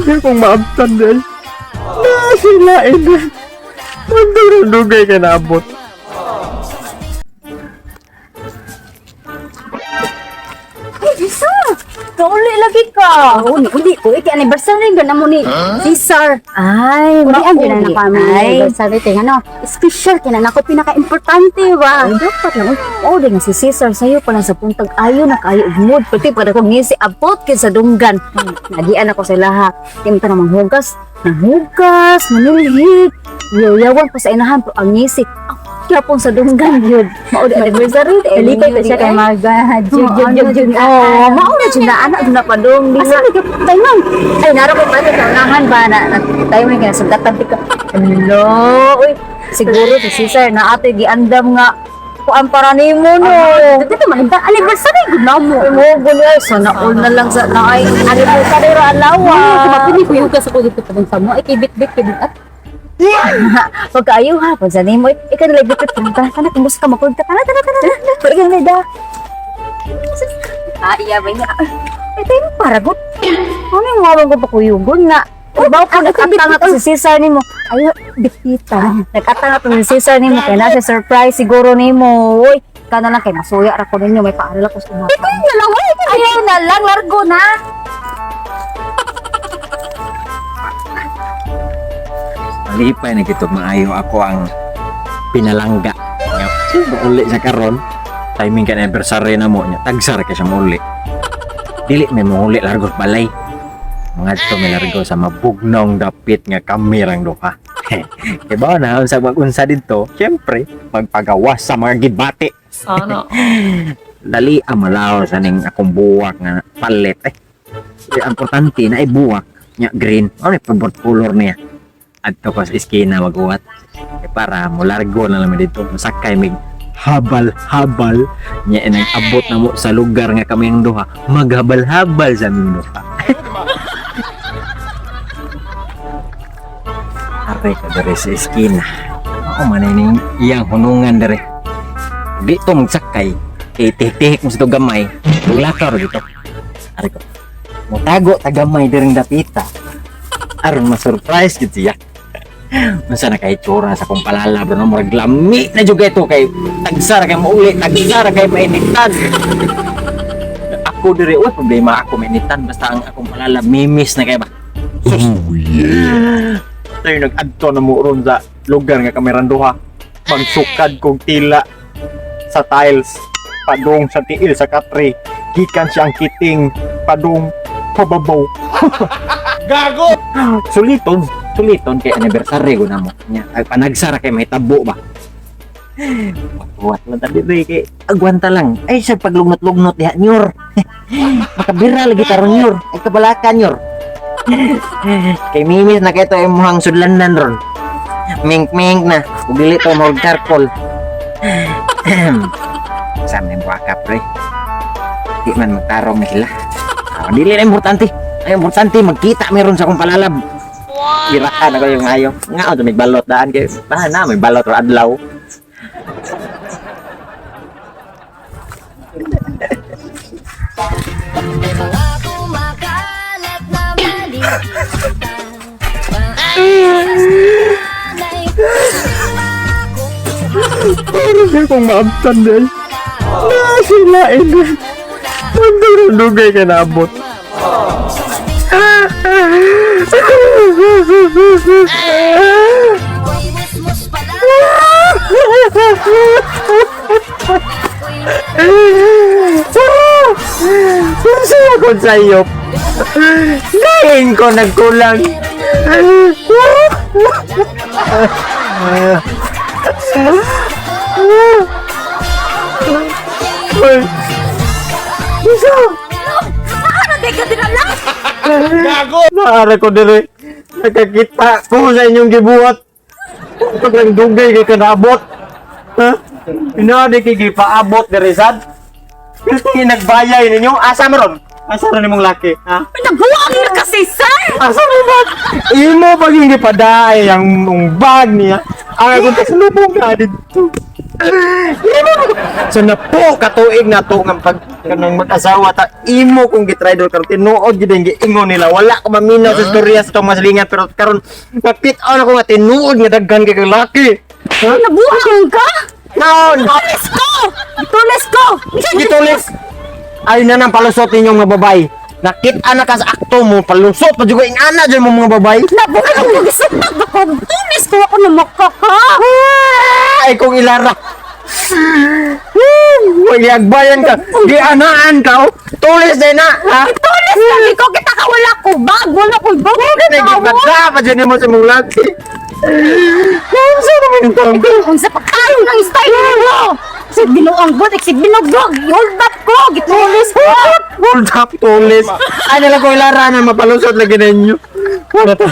siya kong maabtan dahil. Nasilain na. Nagdurong-dugay ka naabot. Ay, Lisa! Kauli lagi ka! Oo, ni uli ko. Kay anniversary ba na mo ni Cesar? Ay, Uli ang gina na kami Ay, anniversary kay ano, special kay na nako pinaka-importante ba. ay, dapat lang. Oo, di nga si Cesar sa'yo pa lang sa puntag ayo na kayo og mood. Pati pa ko ngisi abot kay sa dunggan. Nagian ako sa laha. Di mo tanang manghugas. Nanghugas, manilhig. Yayawan pa sa inahan pero ang ngisi. Kyapon sa dunggan yun. Mao di anniversary. Kalipay pa siya kay mag jug jug jug jug. Oo, mao na jud na anak jud na padung. Di Asa nga. na tayo ma'am? Ay, naro ko pa sa unahan ba na tayo may kaya sugatan ti ka. Hello, uy. Siguro si Cesar na atoy giandam nga kuan para nimo no. Dito man ba anniversary gud na mo. Ay, mo gud ay sana all na lang sa naay anniversary ra alawa. Mapili ko yung ko dito pa sa mo. Ay kay bit-bit kay bit. Pagkaayo ha, pag sa nimo, ikaw na lang bit tara kana kung gusto ka makulog ka tara tara tara. Tara ikaw na da. Ah, iya ba niya? Ay tayo mo para gud. Ano yung mga ko pakuyugon nga? Baw po nag-atang ako si Cesar nimo. Ayo, bitita. Nag-atang ako si Cesar nimo kay nasa surprise siguro nimo. Uy, ka na lang kay masuya ra ko ninyo may paaral ako sa umaga. Na lang, ay, ayaw na lang largo na. Malipay na kito maayo ako ang pinalangga. Nga, sino uli sa karon? Timing ka na anniversary na mo niya. Tagsar ka siya muli. Dili may muli largo sa balay. Mga to may largo sa mabugnong dapit nga kami rang duha. Kay ba na unsa mag-unsa didto? Syempre, magpagawas sa mga gibati. Sana. Dali ang malaw sa ning akong buwak nga palit. Eh, di, ang importante na ay buwak nya green. Ano yung favorite color niya? Adto ko sa iskina maguwat. Eh, para mo largo na lang mi dito. Masakay mig habal-habal nya eh, nag-abot na mo sa lugar nga kami ang duha. Maghabal-habal sa aming duha. Are ka dere sa iskina. Ako man ning iyang hunungan dere. Di to magsakay. Kay tihik-tihik mo sa to gamay. Lakaw ra dito. Are ko. Motago ta gamay dereng dapita. Aron ma-surprise gid siya. Unsa na kay tsura sa kong palala bro no murag lami na jud ito kay tagsara kay mauli, tagsara kay mainitan. Ako dire uy problema ako mainitan basta ang akong palala mimis na kay ba. Sus. Oh yeah. Tayo nag-adto na mo ron sa lugar nga kameranduha. Magsukad kong tila sa tiles, padung sa tiil sa katre, gikan siya ang kiting, padung pababaw. Gago! Suliton, suliton kay anniversary ko na mo. Nya, ay panagsara kay may tabo ba. Wat lang tabi ba kay agwanta lang. Ay sa paglugnot-lugnot diha nyor. Makabira lagi taron nyor. Ay kabalakan nyor. Kay mimis na kay to imong sudlanan ron. Mink-mink na. Ug dili to mo charcoal. Sa may buwaka pre. Di man magtarong na sila. Ah, dili na importante. Ay importante magkita meron sa akong palalab. Girahan ako yung ayo. Nga ako may balot daan kay tahan na may balot or adlaw. Pero siya kong maabtan dahil. Nasilain na. Nagdurong-dugay ka naabot. Masaya ko sa iyo. Ngayon ko nagkulang. Uy. Isa! Gago! Naara ko dire. Nakakita ko sa inyong gibuhat. Pag lang dugay kay kanabot. Ha? Inaadi kay gipaabot dire sad. Kasi nagbayay ninyo, asa man ron? Asa ron nimong laki, ha? Nagbuwang na ka Cesar. Asa ron ba? Imo pag hindi padaay ang mong bag niya. Ang akong kasalubong na dito. So napo katuig na to nga pag kanang mag-asawa ta imo kong gitraidor karon tinuod gid ang giingon nila. Wala ko maminaw sa istorya sa itong maslingan, pero karon makit-on ako nga tinuod nga daghan kay kag laki. Ha? Nabuang ka? Naon? Tulis ko! Tulis ko! Gitulis. Ay na nang palusot ninyong mga babae. Nakita na ka sa akto mo, palusot pa jud ko ingana jud mo mga babae. Nabuang ko gisutag ako. Tulis ko ako na makaka. Ay kung ilara. Wag ka. Gianaan ka, oh. Tulis din na, ha? Tulis lagi ko kita ka wala ko bag, wala ko bag. Nagkita pa dyan mo sa mong laki. Unsa naman yung taong ko? Unsa pa kayo ng style mo? Sa binuang god, sig binugog, hold up ko, gitulis ko. Hold up, tulis. Ay nalang ko ilara na mapalusot lagi ninyo. Wala ta.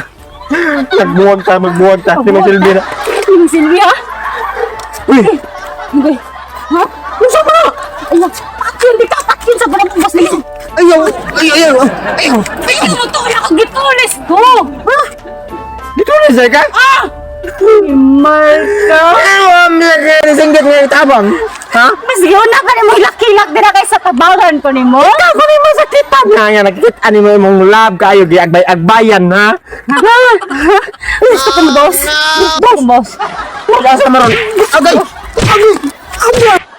Magbuwag ta, magbuwag ta. Di magsilbi na. Yung Silvia. Uy, Hindi. Ha? unsa ba? Ay, pakyon dito, pakyon sa barang boss nila. Ayaw, ayaw, ayaw, ayaw. Ay, mo to ako gitulis ko. Ha? Gitulis ay ka? Ah! Marka. Ayaw, ang singgit nga itabang. Ha? Mas yun na ka ni mo hilak-hilak dira kay sa tabangan ko nimo. Ikaw ko nimo sakitan nga nga nakita nimo imong love kayo giagbay-agbayan, ha? Gusto ko mo, boss. Gusto ko, boss. Wala sa maron. Agay. Agay. Agay.